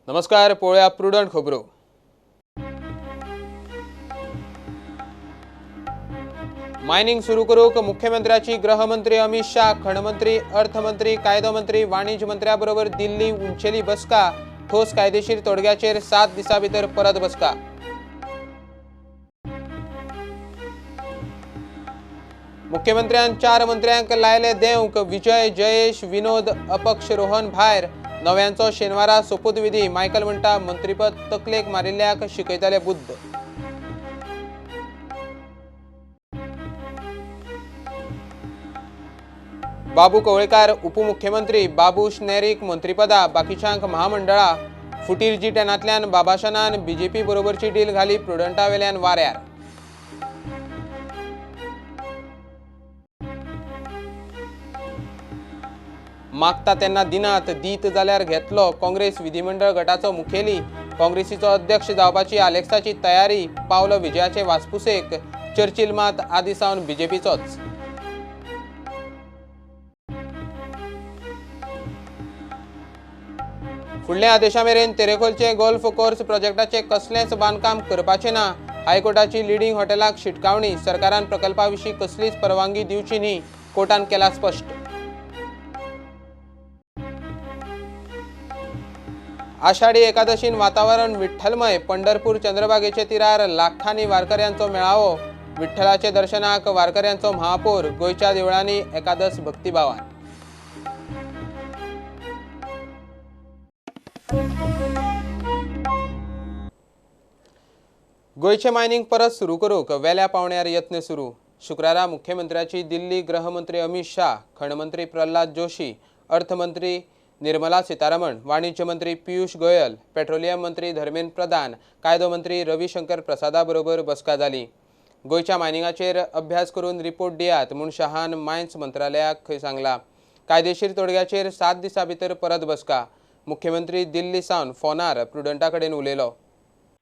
नमस्कार, पळोवया प्रुडंट खबरो. मायनिंग सुरू करूंक मुख्यमंत्र्याची गृहमंत्री अमित शाह, खणमंत्री, अर्थमंत्री, कायदो मंत्री, वाणिज्य मंत्र्या बरोबर दिल्ली उंचेली बसका. ठोस कायदेशीर तोडग्याचेर 7 दिसां भितर परत बसका. मुख्यमंत्र्यान 4 मंत्र्यांक लायले देवंक. विजय, जयेश, विनोद, अपक्ष रोहन भायर. नव्यांचो शेनवारा सोपूतविधी. मायकल म्हणटा मंत्रीपद तकलेक मारिल्ल्याक शिकयतले बुद्ध. बाबू कवळेकार उपमुख्यमंत्री, बाबूश नेरीक मंत्रीपदा, बाकीच्यांक महामंडळा. फुटीर जी 10तल्यान बाबाशानान बीजेपी बरोबरची डील घाली प्रुडंटा वेल्यान वाऱ्यार. मागता तेन्ना दिनात, दीत जाल्यार घेतलो. काँग्रेस विधिमंडळ गटाचो मुखेली, काँग्रेसीचो अध्यक्ष जावपाची आलेक्साची तयारी. पावलो विजयाचे वासपुसेक. चर्चिल मात आदी सावन बीजेपीचोच. फुडल्या आदेशा मेरेन तेरेखोलचे गोल्फ कोर्स प्रोजेक्टाचे कसलेंच बांदकाम करपाचें ना. हायकोर्टाची लिडिंग हॉटेलाक शिटकावणी. सरकारान प्रकल्पा विशीं कसलीच परवानगी दिवची न्ही, कोर्टान केला स्पश्ट. आषाढी एकादशीन वातावरण विठ्ठलमय. पंढरपूर चंद्रभागेचे तिरार लाखांनी वारकऱ्यांचो मेळावो. विठ्ठलाचे दर्शनाक वारकऱ्यांचो महापूर. गोंयच्या देवळांनी एकादश भक्तिभावान. गोंयचें मायनिंग परत सुरू करूंक वेल्या पावण्यार यत्न सुरू. शुक्रारा मुख्यमंत्र्याची दिल्ली गृहमंत्री अमित शाह, खणमंत्री प्रल्हाद जोशी, अर्थमंत्री निर्मला सीतारमण, वाणिज्य मंत्री पियुष गोयल, पेट्रोलियम मंत्री धर्मेंद्र प्रधान, कायदो मंत्री रविशंकर प्रसादा बरोबर बसका जाली. गोंयच्या मायनिंगाचेर अभ्यास करून रिपोर्ट दियात म्हूण शहान मायन्स मंत्रालयाक खंय सांगला. कायदेशीर तोडग्याचेर 7 दिसां भितर परत बसका. मुख्यमंत्री दिल्ली सावन फोनार प्रुडंटा कडेन उलयलो.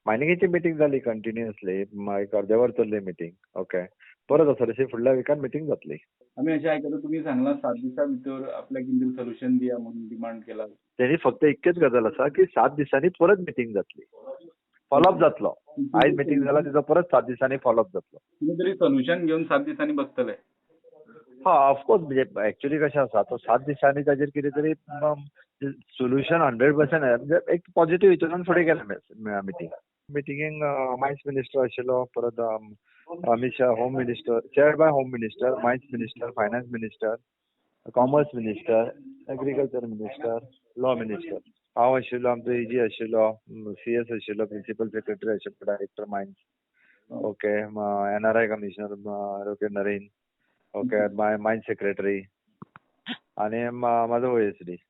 मायनिंगेची मिटींग जाली कंटिन्युअसली, एक अर्दे वर चल्ली मिटींग. ओके, परत आसा तशी फुडल्या विकान मिटींग जातली. आमी अशें आयकलां तुमी सांगलां 7 दिसां भितर आपल्याक कितें सोल्युशन दिया म्हणून डिमांड केला. तेणी फक्त इतकेच गजाल आसा की 7 दिसांनी परत मिटींग जातली, फॉलोअप जातलो. आयज मिटींग जाला तिचो परत 7 दिसांनी फॉलोअप जातलो. तुमी तरी सोल्युशन घेवन 7 दिसांनी बसतले. हा, ऑफकोर्स. म्हणजे एक्चुअली कशें आसा, तो 7 दिसांनी ताजेर कितें तरी सोल्युशन 100% म्हणजे एक पॉझिटिव्ह हितून फुडें गेलें मिटींग. मिटिंगेक मायन्स मिनिस्टर आशिल्लो, परत Amit Shah home minister, chaired by home minister, mines minister, finance minister, commerce minister, agriculture minister, law minister. हांव आशिल्लो, आमचो एजी आशिल्लो, सी एस आशिल्लो, प्रिंसिपल सेक्रेटरी आशिल्लो, director mines, okay, NRI commissioner okay Naren, okay, mines secretary आनी म्हाजो OSD.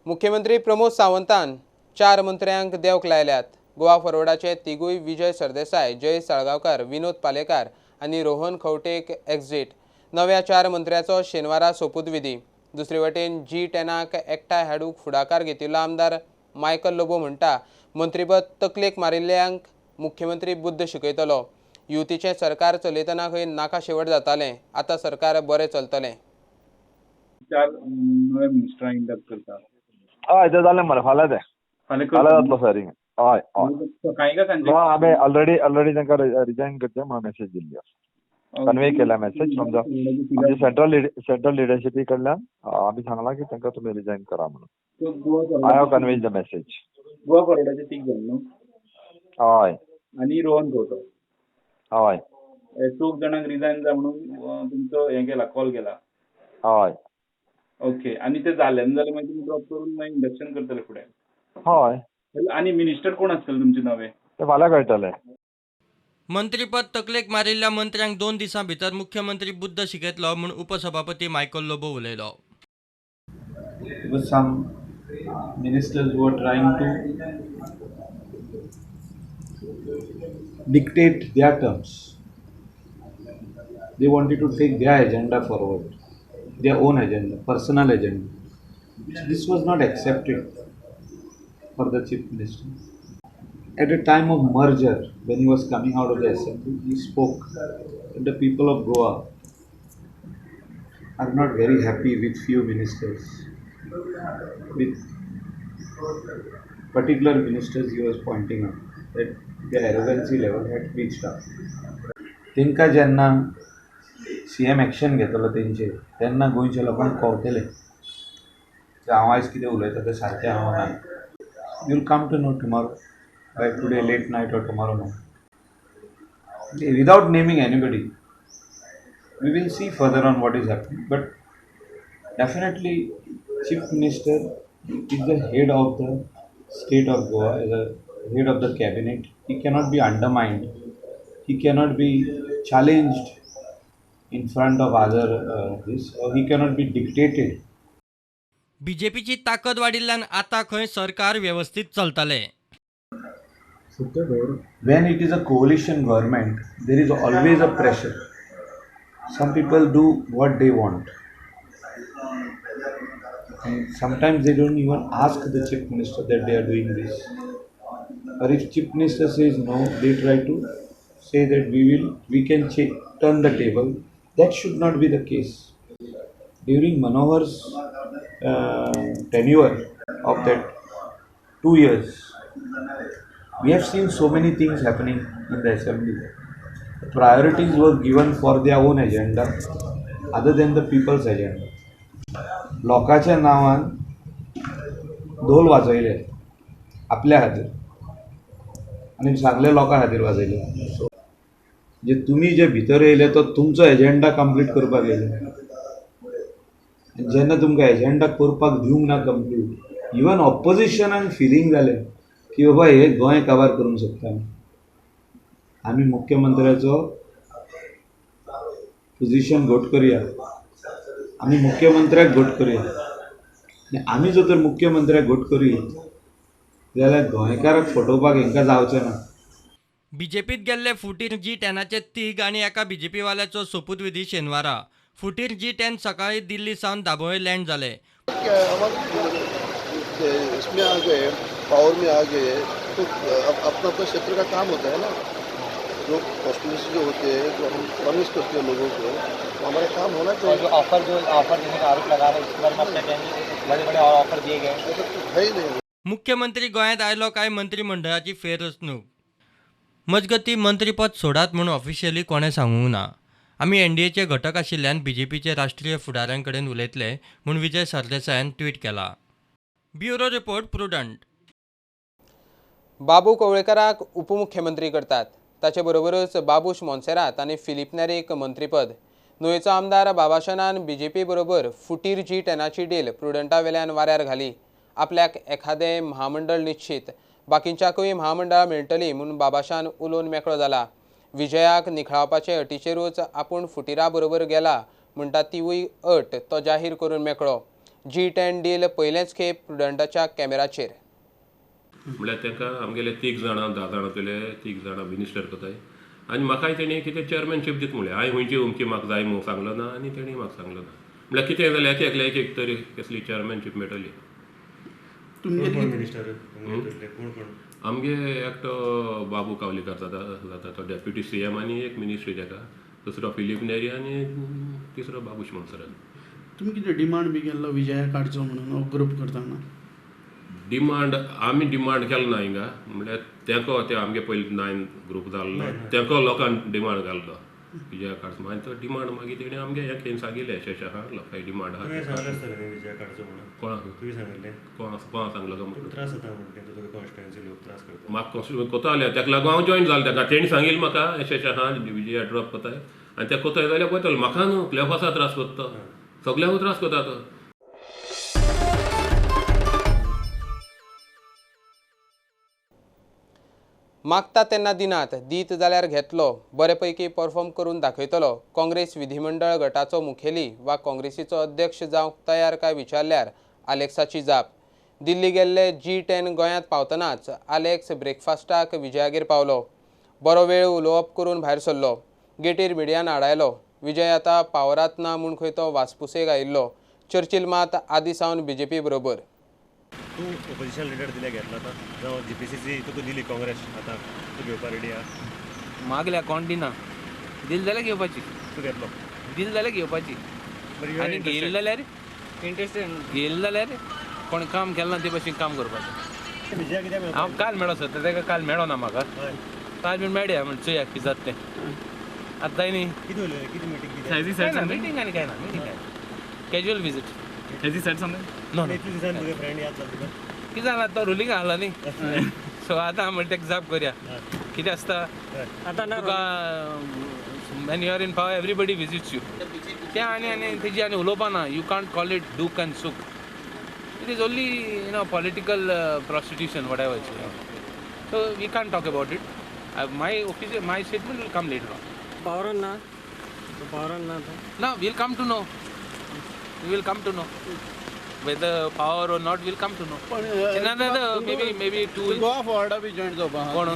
मुख्यमंत्री प्रमोद सावंतान 4 मंत्र्यांक देवक लायल्यात. गोवा फॉरवर्डाचे तिगूय विजय सरदेसाय, जयेश साळगांवकार, विनोद पालेकार आनी रोहन खंवटेक एक्झिट. नव्या 4 मंत्र्याचो शेनवारा सोपूतविधी. दुसरे वटेन जी 10क एकठांय हाडूंक फुडाकार घेतिल्लो आमदार मायकल लोबो म्हणटा मंत्रीपद तकलेक मारिल्ल्यांक मुख्यमंत्री बुद्ध शिकयतलो. युतीचें सरकार चलयतना खंय नाका शेवट जातालें, आतां सरकार बरें चलतलें. 4 नवे मिनिस्टरां इंडक्ट करता. हय, तें जालें मरे, फाल्यां तें फाल्यां जातलो सर. हय हय, आमी ऑलरेडी तांकां रिजायन करचें म्हणून मॅसेज दिल्ली आसा, कन्वे केला मॅसेज फ्रॉम the आमचे सेंट्रल लिडरशिपी कडल्यान. आमी सांगलां की तांकां तुमी रिजायन करा म्हणून. I have conveyed the message. Goa फॉरवर्डाचे 3 जाण न्हू? हय. आनी रोहन खंवटो. हय, 4 जाणांक रिजायन जा म्हणून तुमचो हें केला, कॉल केला. हय. ओके, आनी ते जालें ना जाल्यार मागीर तुमी ड्रॉप करून मागीर इंडक्शन करतले फुडें. हय. आनी मिनिस्टर कोण आसतले तुमचे नवे ते फाल्यां कळटले. मंत्रीपद तकलेक मारिल्ल्या मंत्र्यांक 2 दिसां भितर मुख्यमंत्री बुद्ध शिकयतलो म्हूण उपसभापती मायकल लोबो उलयलो. Some ministers were trying to dictate their terms. They wanted to take their agenda forward, their own agenda, personal agenda. This was not accepted for the Chief Minister. At a time of merger, when he was coming out of the assembly, he spoke to the people of Goa are not very happy with few ministers, with particular ministers. He was pointing out that the arrogancy level had reached up. तांकां जेन्ना C M action घेतलो तेंचेर तेन्ना गोंयच्या लोकांक कळटलें की हांव आयज कितें उलयता तें सारकें हांव ना. You will come to know tomorrow, by today late night or tomorrow morning. Without naming anybody, we will see further on what is happening. But definitely Chief Minister is the head of the state of Goa, is the head of the cabinet. He cannot be undermined. He cannot be challenged in front of other this, or he cannot be dictated. बीजेपीची ताकद वाडिल्ल्यान आतां खंय सरकार व्यवस्थीत चलतलें. When it is a coalition government, there is always a pressure. Some people do what they want, and sometimes they don't even ask the Chief Minister that they are doing this. Or if Chief Minister says no, they try to say that we can turn the table. That should not be the case. During Manohar's tenure of that 2 years, we have seen so many things happening in the assembly. The priorities were given for their own agenda other than the people's agenda. लोकांच्या नांवान धोल वाजयले आपल्या खातीर आनी सांगले लोकां खातीर वाजयले. म्हणजे तुमी जे भितर येयले तो तुमचो एजेंडा कंप्लीट करपाक येयले. जेन्ना तुमकां एजेंडा करपाक दिवंक ना कंप्लीट, इवन ऑपोजिशनान फिलींग जालें की बाबा हे गोंय काबार करूंक सोदता. आमी मुख्यमंत्र्याचो पोजिशन घट करुया, आमी मुख्यमंत्र्याक घट करुया. आनी आमी जर तर मुख्यमंत्र्याक घट करी जाल्यार गोंयकाराक फटोवपाक हेंकां जावचें ना. बीजेपीत गेल्ले फुटीर जी10चे तीग आनी एका बीजेपीवाल्याचो सोपूतविधी शेनवारा. फुटीर जी10 सकाळी दिल्ली सावन दाबोळे लँड जाले. इसमें आ गए, पावर में आ गए, तो अपना अपना क्षेत्र का काम होता है ना. जो कॉन्स्टिट्यूंसी जो होते हैं, जो हम प्रॉमिस करते हैं लोगों को, तो हमारा काम होना चाहिए. जो ऑफर देने का आरोप लगा रहे हैं, उसके बारे में आप क्या कहेंगे? बड़े बड़े और ऑफर दिए गए, ऐसा तो है ही नहीं. मुख्यमंत्री गोंयांत आयलो काय मंत्रिमंडळाची फेररचणूक. मजगतीं मंत्रीपद सोडात म्हूण ऑफिशियली कोणें सांगूंक ना. आमी एनडीएचे घटक आशिल्ल्यान बीजेपीचे राष्ट्रीय फुडाऱ्यां कडेन उलयतले म्हूण विजय सरदेसायान ट्वीट केला. Bureau report, Prudent. बाबू कवळेकराक उपमुख्यमंत्री करतात, ताचे बरोबरच बाबूश मोन्सेरात आनी फिलीप नेरीक मंत्रीपद. नुवेचो आमदार बाबाशनान बीजेपी बरोबर फुटीर जी10ची डील प्रुडंटा वेल्यान वाऱ्यार घाली. आपल्याक एखादें महामंडळ निश्चित, बाकींच्याकूय महामंडळां मेळटलीं म्हूण बाबाशान उलोवन मेकळो जाला. विजयाक निखळावपाचे अटीचेरूच आपूण फुटिरा बरोबर गेला म्हणटा तिवूय अट तो जाहीर करून मेकळो. जी10 डील पयलेच खेप प्रुडंटाच्या कॅमेराचेर. म्हळ्यार तांकां आमगेले 3 जाणां 10 जाणां तुले 3 जाणां मिनिस्टर करताय आनी म्हाकाय तेणी कितें चेअरमॅनशीप दिता म्हणलें. हांवें खंयची अमकी म्हाका जाय म्हूण सांगलो ना आनी तेणी म्हाका सांगलो ना. म्हळ्यार कितें जाल्यार एक एकल्या एक एक तरी कसली चेअरमॅनशीप मेळटली. आमगे एकटो बाबू कावलीकर जाता तो डेप्युटी सी एम आनी एक मिनिस्ट्री ताका, दुसरो फिलीप नेरी आनी तिसरो बाबूश मोन्सेरात. तुमी कितें डिमांड बी केल्लो विजया काडचो म्हणून ग्रुप करतना? डिमांड आमी डिमांड केलो ना हिंगा. म्हळ्यार तेंको ते आमगे पयलीं 9 ग्रूप जाल्लो तेंको लोकांक डिमांड घाल्लो विजया काडचो. मागीर तो डिमांड मागीर तेणें आमगे हें खेळ सांगिल्लें अशें अशें आहा लोकांक डिमांड आहा. कोणाक कोणा सांगलो म्हाका कॉन्स्टिट्युन्सी कोताले तेका लागून हांव जॉयन जालें तेका. तेणी सांगिल्लें म्हाका अशें अशें आहा विजया ड्रॉप कोताय आनी ते कोताय जाल्यार पळयतलो म्हाका न्हू क्लेफासा त्रास कोत्ता, सगल्यांकूच त्रास कोता तो. मागता तेन्ना दिनात, दीत जाल्यार घेतलो, बरे पैकी परफॉर्म करून दाखयतलो. काँग्रेस विधिमंडळ गटाचो मुखेली वा काँग्रेसीचो अध्यक्ष जावंक तयार काय विचारल्यार आलेक्साची जाप. दिल्ली गेल्ले जी10 गोंयांत पावतनाच आलेक्स ब्रेकफास्टाक विजयागेर पावलो. बरो वेळ उलोवप करून भायर सरलो. गेटीर मिडियान आडायलो. विजय आतां पावरात ना म्हूण खंय तो वासपुसेक आयिल्लो. चर्चिल मात आदी सावन बीजेपी बरोबर. तूं ओपोजिशन लिडर दिल्या घेतला आतां, जावं जीपीसीसी तुका दिली काँग्रेस आतां तूं घेवपा रेडी आहा? मागल्या कोण दिना, दिल जाल्यार घेवपाची. तूं घेतलो? दिल जाल्यार घेवपाची. आनी घेयले जाल्यार इंट्रस्टेड घेयले जाल्यार कोण काम केलें ना ते भशेन काम करपाचें. हांव काल मेळो सर, ताका काल मेळो ना म्हाका, काल बीन मेळया म्हण चोया कितें जाता तें. आतां जाय न्ही मिटींग आनी कांय ना, मिटींग काय casual visit. No कितें जालां, तो रुलींग आहलो न्ही, सो आतां म्हणटा तेका जाप करया कितें आसता तुका. When you are in power, everybody visits you. तें आनी आनी तेजी आनी उलोवपा ना. You can't call it dukh and sukh. It is only you know political prostitution whatever. So we can't talk about it. My office, my statement will come later on. पावरान ना, पावरान ना ना, we'll come to know. We will come to know whether power or not, we'll come to know. Another maybe 2 Goa फॉरवर्डा B join जावपा कोण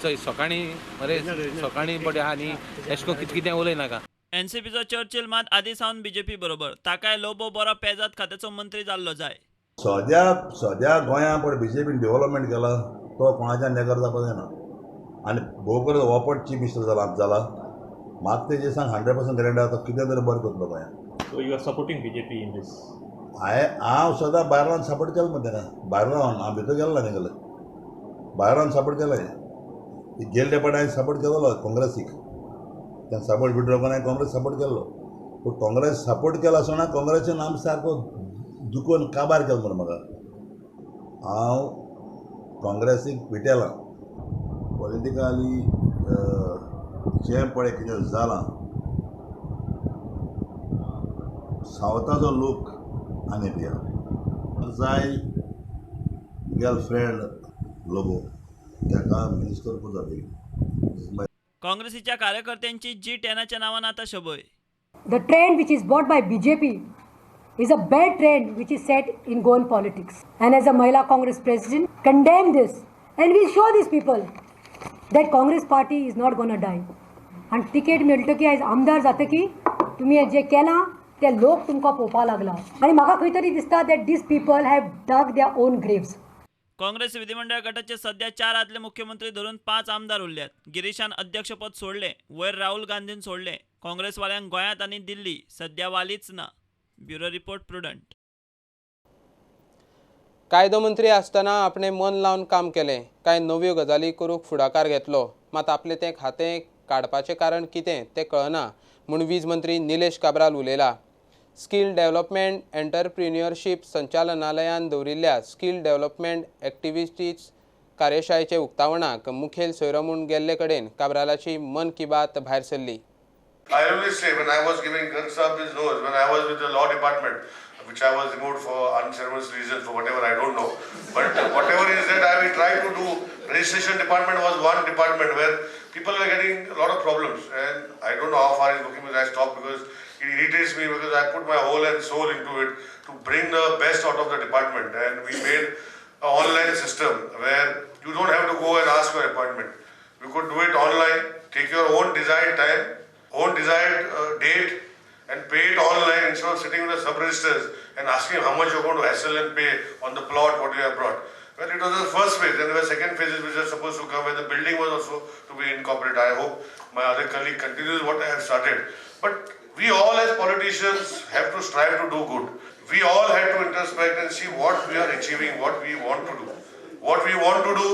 चोय सकाळीं मरे, सकाळीं पडे आहा न्ही, एशें करून कितें कितें उलय नाका. एनसीपीचो चर्चिल मात आदी सावन बीजेपी बरोबर, ताकाय लोबो बरो पेजाद खात्याचो मंत्री जाल्लो जाय. सद्या सद्या गोंया पळय बीजेपीन डेव्हलपमेंट केला तो कोणाच्यान नेगर जावपा जायना आनी भोव करून हो पट चीफ मिनिस्टर जाला जाला म्हाका तेजें सांग 100% गॅरंटी आसा कितें तरी बरें करतलो गोंयांत. So you are supporting BJP in this? हांवें हांव सदां भायर रावन सपोर्ट केलो मरे तेका, भायर रावन हांव भितर गेलो ना तेगेले, भायर रावन सपोर्ट केलो. गेल्ले फावट हांवें सपोर्ट केलो काँग्रेसीक, तेन्ना सपोर्ट विड्रॉ करून हांवें काँग्रेस सपोर्ट केल्लो. पूण काँग्रेस सपोर्ट केलो आसतना काँग्रेसीन आम सारको दुखोवन काबार केलो मरे म्हाका. हांव काँग्रेसीक विटेलां. पॉलिटिकली जें पळय कितें जालां, सावथाचो लोक आनी पिया जाय गेल फ्रेंड लोबो ताका मिनिस्टर करता बेगीन. काँग्रेसीच्या कार्यकर्त्यांची जी 10च्या नांवान आतां शबय. The trend which is brought by BJP is a bad trend which is set in Goan politics. And as a Mahila Congress president, condemn this and we show these people that Congress party is not gonna die. आनी ticket मेळटकी आयज आमदार जातकी तुमी जे केलां ते लोक तुमकां पळोवपाक लागला आनी म्हाका खंय तरी दिसता that these people have dug their own graves. Congress विधिमंडळ गटाचे सध्या 4 आदले मुख्यमंत्री धरून 5 आमदार उरल्यात. गिरीशान अध्यक्षपद सोडले, वयर राहुल गांधीन सोडले. काँग्रेसवाल्यांक गोंयांत आनी दिल्ली सध्या वालीच ना. Bureau report, Prudent. कायदो मंत्री आसतना आपणे मन लावन काम केलें, कांय नव्यो गजाली करूंक फुडाकार घेतलो, मात आपलें तें खातें काडपाचें कारण कितें तें कळना म्हूण वीज मंत्री निलेश काब्राल उलयला. स्कील डेव्हलपमेंट एंटरप्रिन्युअरशीप संचालनालयान दवरिल्ल्या स्कील डेव्हलपमेंट एक्टिविटीज कार्यशाळेचे उक्तावणाक मुखेल सोयरो म्हूण गेल्ले कडेन काब्रालाची मन की बात भायर सरली. I always say when I was giving Garg Sahab his nose, when I was with the law department, which I was removed for unceremonious reasons, for whatever, I don't know. But whatever is that I will try to do. Registration department was one department where people were getting a lot of problems, and I don't know how far he's working with. I stopped because it irritates me, because I put my whole and soul into it to bring the best out of the department, and we made an online system where you don't have to go and ask for appointment. You could do it online, take your own desired time, own desired date, and pay it online instead of sitting with the sub-registers and asking how much you're going to hassle and pay on the plot what you have brought. Well, it was the first phase, and there were second phases which are supposed to come, where the building was also to be incorporated. I hope my other colleague continues what I have started. But we all as politicians have to strive to do good. We all had to introspect and see what we are achieving, what we want to do. What we want to do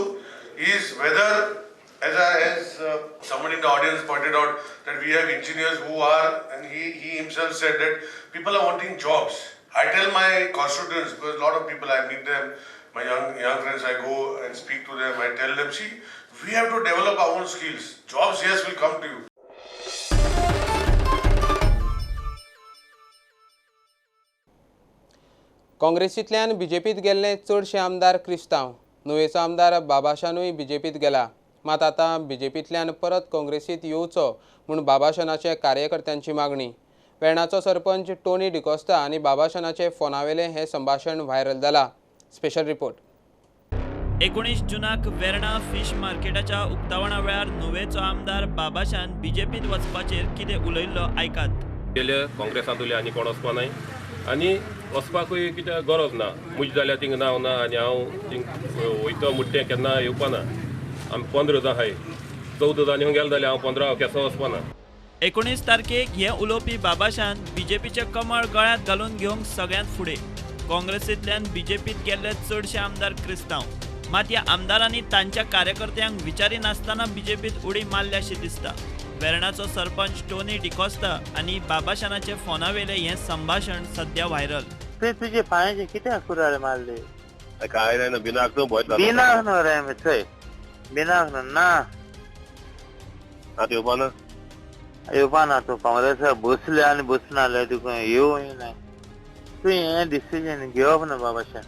is whether, as someone in the audience pointed out, that we have engineers who are, and he himself said that people are wanting jobs. I tell my constituents, because a lot of people, I meet them, my young friends, I go and speak to them, I tell them, see, we have to develop our own skills. Jobs, yes, will come to you. काँग्रेसींतल्यान बीजेपीत गेल्ले चडशे आमदार क्रिस्तांव. नुवेचो आमदार बाबाशानूय बीजेपीत गेला, मात आतां बीजेपींतल्यान परत काँग्रेसींत येवचो म्हूण बाबाशानाचे कार्यकर्त्यांची मागणी. वेर्णाचो सरपंच टोनी डिकोस्ता आनी बाबाशानाचे फोनावेलें हें संभाशण व्हायरल जाला. Special report. 19 जुनाक वेर्णा fish मार्केटाच्या उक्तावणा वेळार नुवेचो आमदार बाबाशान बीजेपीत वचपाचेर कितें उलयल्लो आयकात. गेले काँग्रेसांतले आनी कोण वचपा नाय आनी वचपाकूय कितें गरज ना. म्हजें जाल्यार थिंग नांव ना आनी हांव थिंग वयतो म्हणटा तें केन्ना येवपा ना. आमी 15 जाण आहाय, 14 जाण येवंक गेले जाल्यार हांव 15 केसो वचपा ना. 19 तारखेक हे उलोवपी बाबाशान बीजेपीचें कमळ गळ्यांत घालून घेवंक सगळ्यांत फुडें. काँग्रेसींतल्यान बीजेपीत गेल्ले चडशे आमदार क्रिस्तांव. मात ह्या आमदारांनी तांच्या कार्यकर्त्यांक विचारिनासतना बीजेपीत उडी मारल्या अशी दिसता. वेर्णाचो सरपंच टोनी डिकोस्ता आनी बाबाशानाचे फोनावेले हें संभाशण सध्या व्हायरल. तुजे पांयाचे कित्याक कुराडे मारले? काय ना बिनाक बिनाक न्हू रे थंय बिनाक न्हू ना आतां येवपा ना येवपा ना. तूं काँग्रेसा बसले आनी बसना जाल्यार तुका येवूय ना. तूं हें डिसिजन घेवप ना बाबाशान.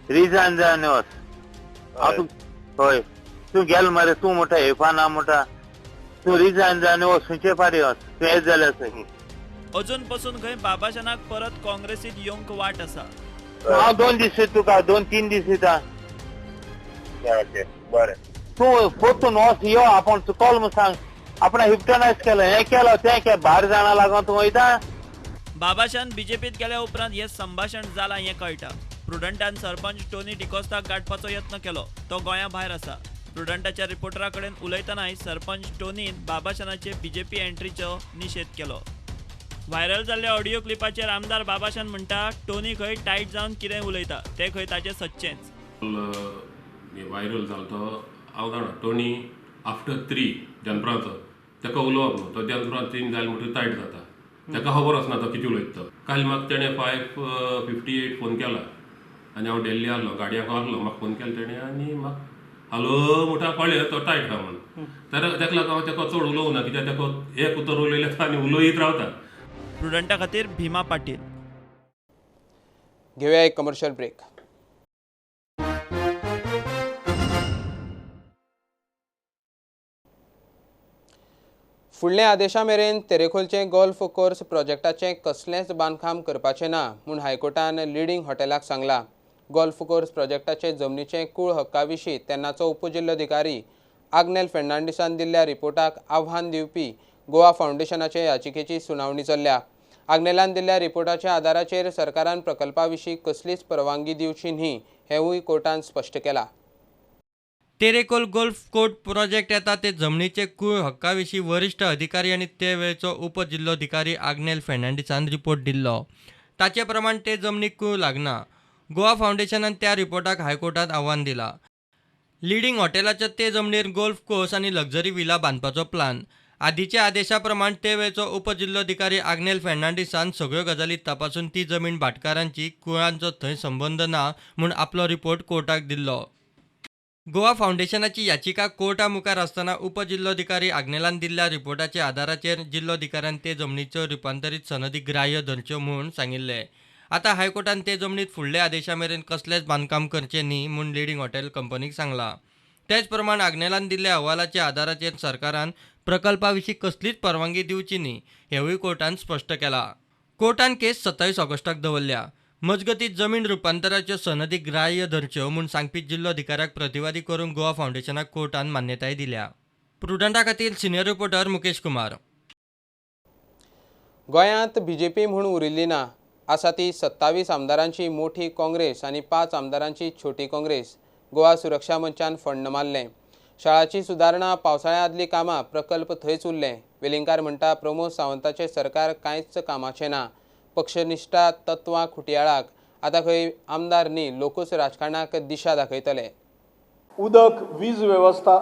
रिजायन जाय आनी वच. हांव हय तूं गेल मरे, तूं म्हणटा येवपा ना म्हणटा, तूं रिजायन जाय आनी वच खंयचे फाटी वच. तूं येत जाल्यार थंय अजून पसून खंय बाबाशानाक परत काँग्रेसीत येवंक वाट आसा. हांव 2 दीस तुका 2-3 दीस दिता. बरें तूं परतून वच यो. आपूण चुकोल म्हूण सांग. आपणें हिप्टनायज केलें, हें केलो तें केलें, भायर जाणा लागून तूं वयता. बाबाशान बीजेपीत गेल्या उपरांत हें संभाशण जालां हें कळटा. प्रुडंटान सरपंच टोनी डिकोस्ताक गांठपाचो यत्न केलो. तो गोंया भायर आसा. प्रुडंटाच्या रिपोर्टरा कडेन उलयतनाय सरपंच टोनीन बाबाशानाचे बीजेपी एंट्रीचो निशेध केलो. व्हायरल जाल्ल्या ऑडियो क्लिपाचेर आमदार बाबाशान म्हणटा, टोनी खंय टायट जावन कितें उलयता तें खंय ताचें सच्चेंच. व्हायरल जालो तो हांव जाणा. टोनी आफ्टर 3 दनपरांचो ताका उलोवप न्हू, तो दनपरां 3 जालें म्हणटकीर टायट जाता. ताका खबर आसना तो कितें उलयता तो. काल म्हाका तेणें 5:58 फोन केला आनी हांव दिल्ली आहलो, गाडयांक आहलो, म्हाका फोन केलो तेणें आनी म्हाका हॅलो म्हणटा कळ्ळें तो टायट आहा म्हणून. तर ताका लागून हांव ताका चड उलोवंक ना, कित्याक ताका एक उतर उलयलें आनी उलयत रावता. प्रुडंटा खातीर भीमा पाटील. घेवया एक कमर्शियल ब्रेक. फुडल्या आदेशा मेरेन तेरेखोलचें गोल्फ कोर्स प्रोजेक्टाचें कसलेंच बांदकाम करपाचें ना म्हूण हायकोर्टान लिडींग हॉटेलाक सांगलां. गोल्फ कोर्स प्रोजेक्टाचे जमनीचे कूळ हक्का विशीं तेन्नाचो उपजिल्लोधिकारी आग्नेल फेर्नांडीसान दिल्ल्या रिपोर्टाक आव्हान दिवपी गोवा फावंडेशनाचे याचिकेची सुनावणी चल्ल्या. आग्नेलान दिल्ल्या रिपोर्टाच्या आदाराचेर सरकारान प्रकल्पा विशीं कसलीच परवानगी दिवची न्ही हेंवूय कोर्टान स्पश्ट केलां. तेरेखोल गोल्फ कोर्ट प्रोजेक्ट येता ते जमनीचे कूळ हक्का विशीं वरिश्ठ अधिकारी आनी ते वेळचो उपजिल्लोधिकारी आग्नेल फेर्नांडीसान रिपोर्ट दिल्लो. ताचे प्रमाण ते जमनीक कूळ लागना. गोवा फावंडेशनान त्या रिपोर्टाक हायकोर्टात आव्हान दिलां. लिडींग हॉटेलाच्या ते जमनीर गोल्फ कोर्स आनी लक्झरी विला बांदपाचो प्लान. आदीच्या आदेशा प्रमाण ते वेळचो उपजिल्लोधिकारी आग्नेल फेर्नांडीसान सगळ्यो गजाली तपासून ती जमीन भाटकारांची, कुळांचो थंय संबंद ना म्हूण आपलो रिपोर्ट कोर्टाक दिल्लो. गोवा फावंडेशनाची याचिका कोर्टा मुखार आसतना उपजिल्लोधिकारी आग्नेलान दिल्ल्या रिपोर्टाच्या आदाराचेर जिल्लोधिकाऱ्यान ते जमनीच्यो रुपांतरीत सनदी ग्राह्य धरच्यो म्हूण सांगिल्लें. आतां हायकोर्टान ते जमनीत फुडल्या आदेशा मेरेन कसलेंच बांदकाम करचें न्ही म्हूण लिडींग हॉटेल कंपनीक सांगलां. तेच प्रमाण आग्नेलान दिल्ल्या अहवालाच्या आदाराचेर सरकारान प्रकल्पा विशीं कसलीच परवानगी दिवची न्ही हेंवूय कोर्टान स्पश्ट केलां. कोर्टान केस 27 ऑगस्टाक दवरल्या. मजगतीं जमीन रुपांतराच्यो सनदी ग्राह्य धरच्यो म्हूण सांगपी जिल्लोधिकाऱ्याक प्रतिवादी करूंक गोवा फावंडेशनाक कोर्टान मान्यताय दिल्या. प्रुडंटा खातीर सिनियर रिपोर्टर मुकेश कुमार. गोंयांत बीजेपी म्हूण उरिल्ली ना. आसा ती 27 आमदारांची मोठी काँग्रेस आनी 5 आमदारांची छोटी काँग्रेस. गोवा सुरक्षा मंचान फंड मारलें. शाळाची सुदारणा, पावसाळ्या आदलीं कामां, प्रकल्प थंयच उरले. वेलिंगकार म्हणटा प्रमोद सावंताचें सरकार कांयच कामाचें ना. पक्षनिश्ठा तत्वां खुटयाळाक आतां खंय आमदार न्ही, लोकूच राजकारणाक दिशा दाखयतले. उदक, वीज वेवस्था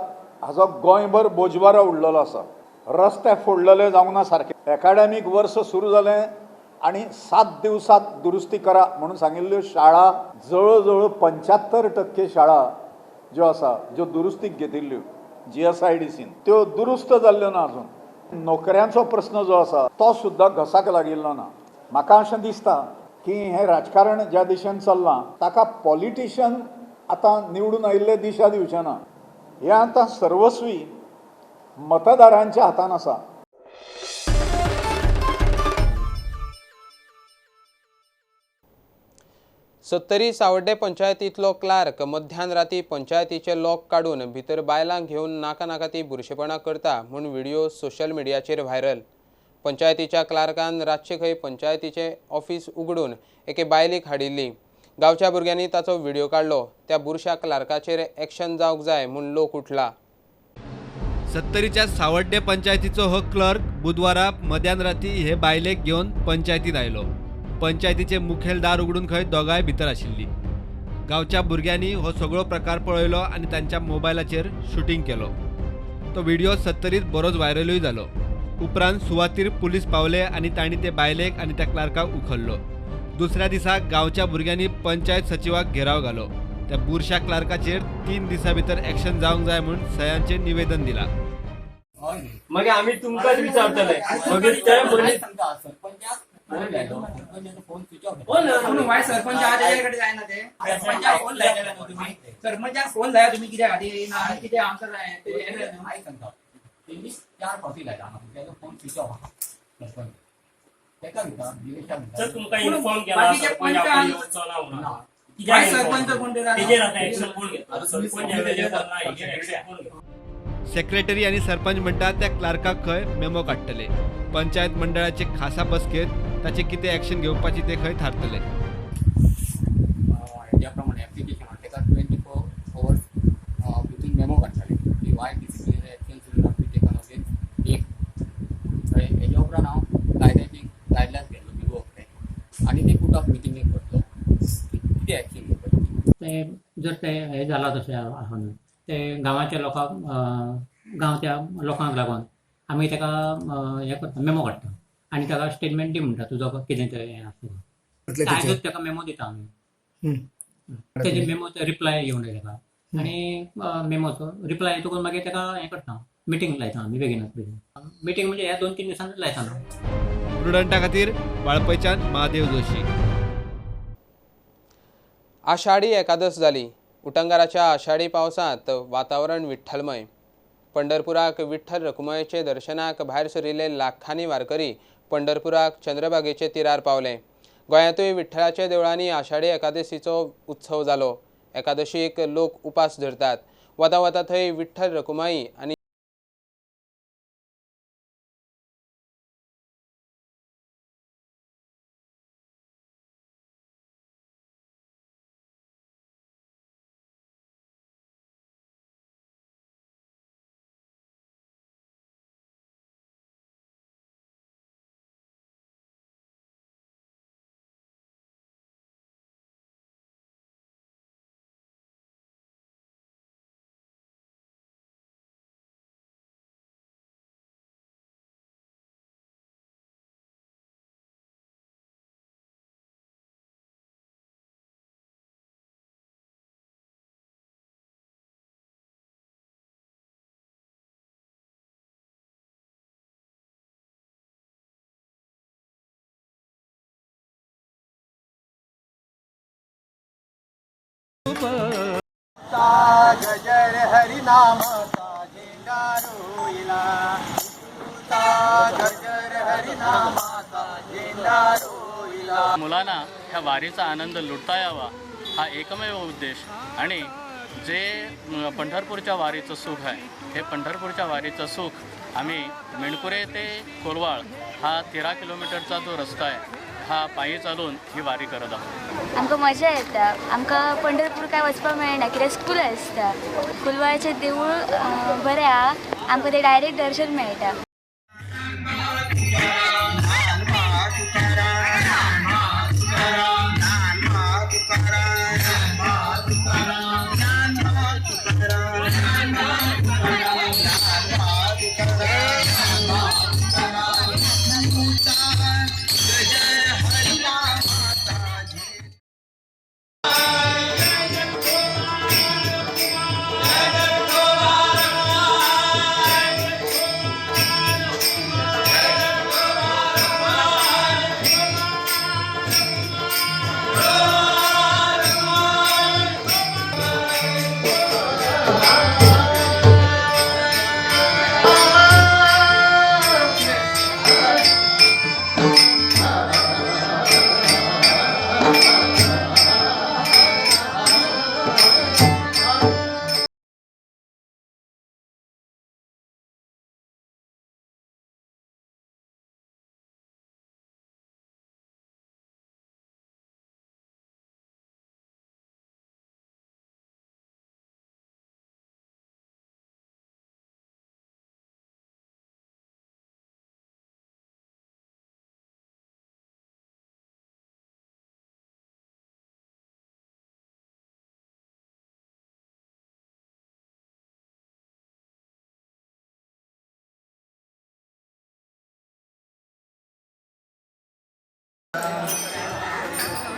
हाजो गोंयभर बोजबारो उरलेलो आसा. रस्ते फोडलेले जावंक ना सारके. एकाडेमीक वर्स सुरू जालें आनी 7 दिवसांत दुरुस्ती करा म्हणून सांगिल्ल्यो शाळा जवळ जवळ 75% शाळा ज्यो आसा ज्यो दुरुस्तीक घेतिल्ल्यो GSIDCन त्यो दुरुस्त जाल्ल्यो ना अजून. नोकऱ्यांचो प्रस्न जो आसा तो सुद्दां घसाक लागिल्लो ना. म्हाका अशें दिसता की हें राजकारण ज्या दिशेन चल्लां ताका पॉलिटिशियन आतां निवडून आयिल्ले दिशा दिवचे ना. हें आतां सर्वस्वी मतदारांच्या हातान आसा. सत्तरी सावड्डे पंचायतींतलो क्लार्क मध्यान राती पंचायतीचे लॉक काडून भितर बायलांक घेवन नाका नाका ती बुरशेपणां करता म्हूण व्हिडिओ सोशल मिडियाचेर व्हायरल. पंचायतीच्या क्लार्कान रातचे खंय पंचायतीचें ऑफिस उगडून एके बायलेक हाडिल्ली. गांवच्या भुरग्यांनी ताचो व्हिडिओ काडलो. त्या बुरशा क्लार्काचेर एक्शन जावंक जाय म्हूण लोक उठला. सत्तरीच्या सावड्डे पंचायतीचो हो क्लर्क बुधवारा मध्यान राती हे बायलेक घेवन पंचायतीन आयलो. पंचायतीचे मुखेल दार उगडून खंय दोगांय भितर आशिल्ली. गांवच्या भुरग्यांनी हो सगळो प्रकार पळयलो आनी तांच्या मोबायलाचेर शुटींग केलो. तो व्हिडिओ सत्तरीत बरोच व्हायरलूय जालो. उपरांत सुवातीर पुलीस पावले आनी तांणी ते बायलेक आनी त्या क्लार्काक उखल्लो. दुसऱ्या दिसा गांवच्या भुरग्यांनी पंचायत सचिवाक घेराव घालो. त्या बुरशा क्लार्काचेर 3 दिसां भितर एक्शन जावंक जाय म्हूण सयांचें निवेदन दिलां. मागीर आमी तुमकांच विचारतले मागीर ते मनीस सरपंचाक फोन लाया तुमी कित्या खातीर ना कितें आमकां जाय सांगता. तेणी 4 फावटी लायला तेजो फोन स्विच ऑफ आसा. सरपंच तेका विचार तुमकां इन्फॉर्म केला सरपंच आपण येवचो ना म्हणून. सेक्रेटरी आनी सरपंच म्हणटा त्या क्लार्काक खंय मेमो काडटले. पंचायत मंडळाचे खासा बसकेत ताचे कितें एक्शन घेवपाची ते खंय थारतले. ज्या प्रमाणे एप्लिकेशन ताका 24 अवर्स भितून मेमो काडटले की why disciplinary action should not be taken against एक. हेज्या उपरांत हांव कायद्याची गायडलायन्स घेतलो बिगो आनी ते पुट ऑफ मिटींगेक करतलो कितें एक्शन घेवपाचें. ते जर ते हें जालां तशें आसा न्हू ते गांवाच्या लोकांक गांवच्या लोकांक लागून आमी ताका हें करता मेमो काडटा आनी ताका स्टेटमेंट दी म्हणटा तुजो कितें तें हें आसा आयजूच ताका मेमो दिता आमी. तेजे मेमोचो रिप्लाय येवंक जाय ताका आनी मेमोचो रिप्लाय येतकूच मागीर ताका हें करता मिटींग लायता आमी बेगिनात बेगीन. मिटींग म्हणजे ह्या 2-3 दिसांनी लायता. प्रुडंटा खातीर वाळपयच्यान महादेव जोशी. आषाढी एकादश जाली. उटंगाराच्या आषाढी पावसांत वातावरण विठ्ठलमय. पंढरपुराक विठ्ठल रखुमायचे दर्शनाक भायर सरिल्ले लाखांनी वारकरी पंढरपुराक चंद्रभागेचे तिरार पावले. गोंयांतूय विठ्ठलाच्या देवळांनी आषाढी एकादशीचो उत्सव जालो. एकादशीक लोक उपास धरतात. वता वता थंय विठ्ठल रखुमाई आनी गजर हरि नामाचा झेंडा रोईला, गजर हरि नामाचा झेंडा रोईला. मुलांना ह्या वारीचा आनंद लुटता यावा हा एकमेव उद्देश आणि जे पंढरपूरच्या वारीचं सुख आहे हे पंढरपूरच्या वारीचं सुख आम्ही मेणकुरे ते कोलवाळ हा 13 किलोमीटरचा जो रस्ता आहे हा पायी चालून ही वारी करत आहोत. आमकां मजा येता. आमकां पंढरपूर काय वचपाक मेळना कित्याक स्कूल आसता. कोलवाळचें देवूळ बरें आहा, आमकां तें डायरेक्ट दर्शन मेळटा.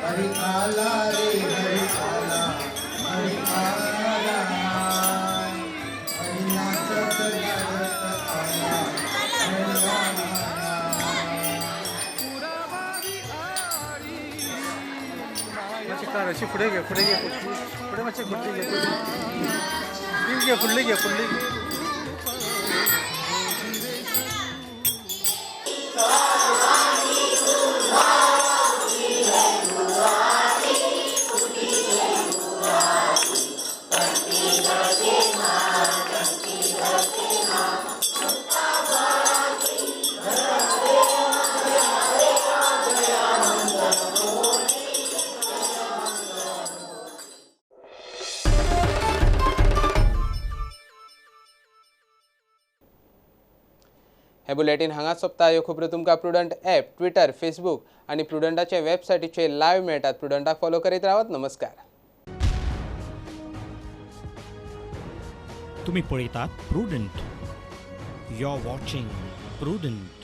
हरि आला रे हरि आला हरि आला हरि नाचत गायत आला हरि आला. मातशें कार अशी फुडें घे, फुडें घे, फुडें मातशें फुडली घे, घे फुडली घे, फुडली घे. हे बुलेटीन हांगाच सोंपता. ह्यो खबरो तुमकां प्रुडंट ॲप, ट्विटर, फेसबूक आनी प्रुडंटाचे वेबसायटीचेर लायव्ह मेळटात. प्रुडंटाक फॉलो करीत रावात. नमस्कार. तुम्ही पळयतात Prudent. You are watching Prudent.